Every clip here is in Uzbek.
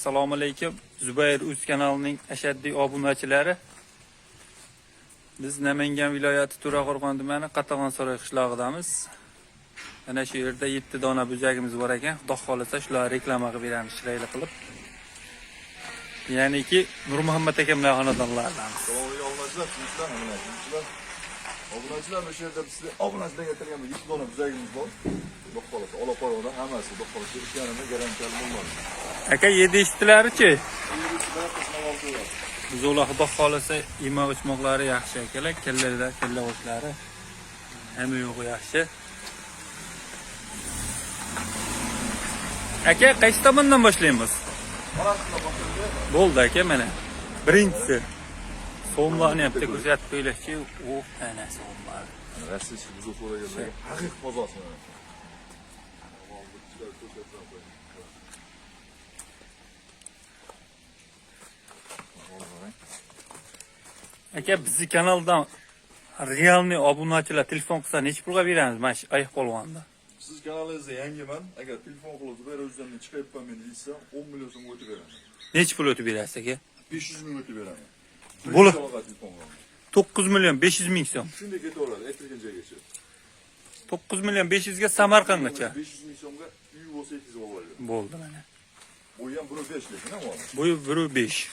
Assalomu alaykum. Zubayr Uz kanalining ashaddiy obunachilari. Biz Namangan viloyati To'raqo'rg'on tumani Qatag'onsaroy qishlog'idamiz. Mana shu yerda 7 dona buzagimiz bor ekan. Xudo xolasa shularni reklama qilib beramiz chiroyli qilib. Ya'niki Nurmuhammad akamlar xonadonlaridamiz. Assalomu alaykum obunachilar, tinchlar, tinchlar. Obunachilar, o'sha yerda biz obunachilarga aytilgan bir 7 dona buzagimiz bor. Xudo xolasa, ola qorona hammasi xudo xolasa 2,5 garantiyali bo'ladi. Aka, yedi eshitilarchi? Buzovlar xudo xolasa yemoq ichmoqlari yaxshi akalar, kallalar, kalla g'o'shlari hamma yo'g'i yaxshi. Aka, qaysi tomondan boshlaymiz? Bo'ldi aka, mana. Birinchisi. So'mlarni ham bitta ko'rsatib qo'yaylikchi. U ana so'mlar. Rossiya buzov so'raganlarga haqiqiy qozosi mana. Aka, bizni kanaldan realniy obunachilar telefon qilsa necha pulga beramiz mana shu oyoq polvonni? Siz kanalingizda yangiman. Agar telefon qilib Zubayr o'zidan men chiqyapman men deysa, 10 million so'mga o'tib beraman. Necha pul o'tib berasiz aka? 500 ming o'tib beraman. Bo'lib. Birinchi aloqa telefon qilaman. 9 million 500 ming so'm. Shunday ketaveradi, aytilgan joygacha. 9 million 500 ga Samarqandgacha. 500 ming so'mga uy bo'lsa yetkazib oladi. Bo'ldi mana. Bu ham 1.5 lekin ama. Bu 1.5.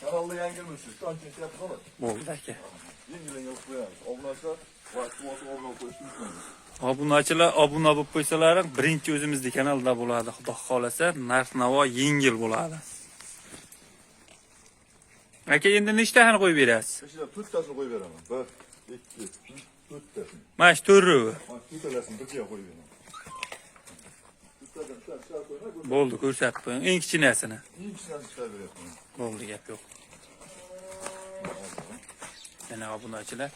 Kanalda yangilmisiz? Qancha aytyapti xolos. Bo'ldi aka. Yengil yengil qilib qo'yamiz. Obunachilar vaqti bo'lsa obuna qo'yishni unutmanglar. Obunachilar obuna bo'lib qo'ysalaring, birinchi o'zimizni kanalda bo'ladi, xudo xolasa, narx-navo yengil bo'ladi. Aka, endi nechtasini qo'yib berasiz? O'sha to'rttasini qo'yib beraman. 1 2 3 to'rttasini. Mana shu to'rtovi. Mana to'rttalasini bir joyga qo'yib beraman. To'rttadan bittasi chiqarib qo'yman. Bo'ldi, ko'rsatib qo'ying. Eng kichkinasini. Eng kichkinasini chiqarib beryapman. Bo'ldi, gap yo'q. Mana obunachilar,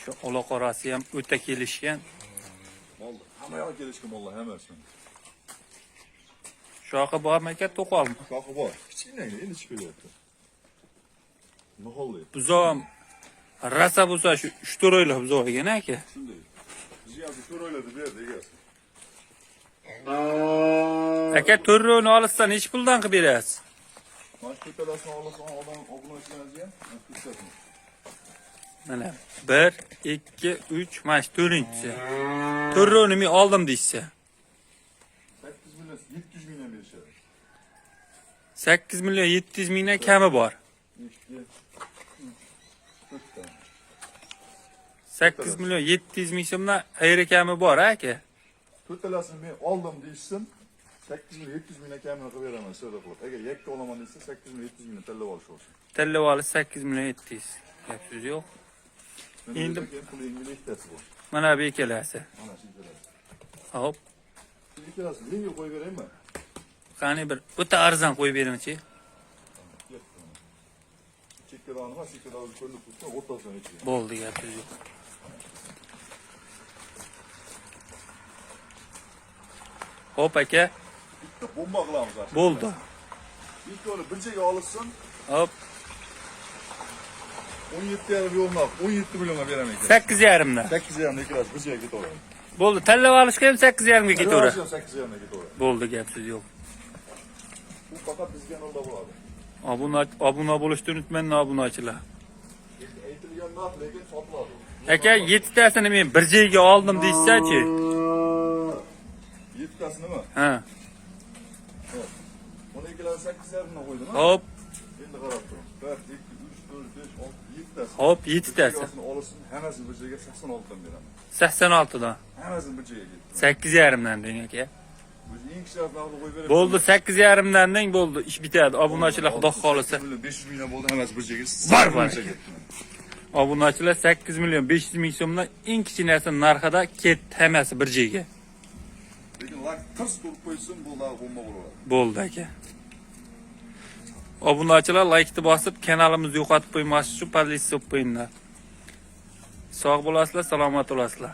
shu ola qorasi ham o'ta kelishgan. Moldi. Hamma yoq kelishgan mollar hammasi. Shoxi bormi aka, to'qolmi? Shoxi bor. Kichkina endi chiqib kelyapti. Niholli. Buzov ham rosa bo'lsa shu 3-4 oylik buzov ekan aka. Shunday. Bizga ham to'rt oylarda berdi egasi. Aka, to'rtovini olsa necha puldan qilib berasiz? Mana shu to'rttalasini olsa odam obunachilarimizga mana shu to'rttasini. Mana 1 2 3 mana shu to'rtinchisi. To'rtovini men oldim deyishsa. 8 million 700 mingdan berishadi. 8 million 700 mingdan kami bor. 2 3 to'rtta. 8 million 700 ming so'mdan xayri kami bor aka. To'rttalasini men oldim deyishsin, 8 million 700 mingdan kamini qilib beraman savdo qilib. Agar yakka olaman desa 8 million 700 mingdan tanlab olish olsin. Tanlab olish 8 million 700. Gap so'z yo'q. Endi puli yengil ikkitasi bor. Mana bu ikkalasi. Mana shu ikkalasi. Hop. Shu ikkalasini yengil qo'yib beraymi? Qani bir o'ta arzon qo'yib beringchi. Chekkadan emas, chekkadan o'zi ko'rinib turibdi, o'rtasidan ichiga. Bo'ldi, gap so'z yo'q. Hop aka, Bitta bomba qilamiz. Bo'ldi. Bitta bir joyga olishsin, Hop, 17,5 yo'q, 17 millionga beraman ekan. 8,5 dan. 8,5 ikkalasi bir joyga ketaveradi. Bo'ldi, tanlab olishga ham 8,5 ga ketaveradi. 8,5 ga ketaveradi. Bo'ldi, gap so'z yo'q. Bu faqat bizga kanalda bo'ladi. Obuna bo'lishni unutmanglar obunachilar. Aytilgan narx lekin sotiladi. Aka, 7 tasini men bir joyga oldim deyishsa-chi? Yettasini mi? Ha. Buni ikkalasi 8,5 dan qo'ydim. Hop, Endi qarab turing. 1 2 3 4 5 6 yettasi. hop, 7 tasi. Ikkalasini olishsin, hammasini bir joyga 86 dan beraman. 86 dan. Hammasini bir joyga ketdi. 8,5 dan deng aka. Bu eng kichik narxni qo'yib beraman. Bo'ldi, 8,5 dan deng, bo'ldi, ish bitadi. Obunachilar xudo xolasa. 500 mingdan bo'ldi, hammasi bir joyga. Bor, bor. Bir joyga ketdi. Obunachilar 8 million 500 ming so'mdan eng kichkinasi narxida ketdi hammasi bir joyga. Lekin lak tirs turib qo'ysin, bu narx bomba bo'ladi. Bo'ldi aka. Obunachilar laykni bosib, kanalimizni yo'qotib qo'ymaslik uchun podpisa qilib qo'yinglar. Sog' bo'lasizlar, salomat bo'lasizlar.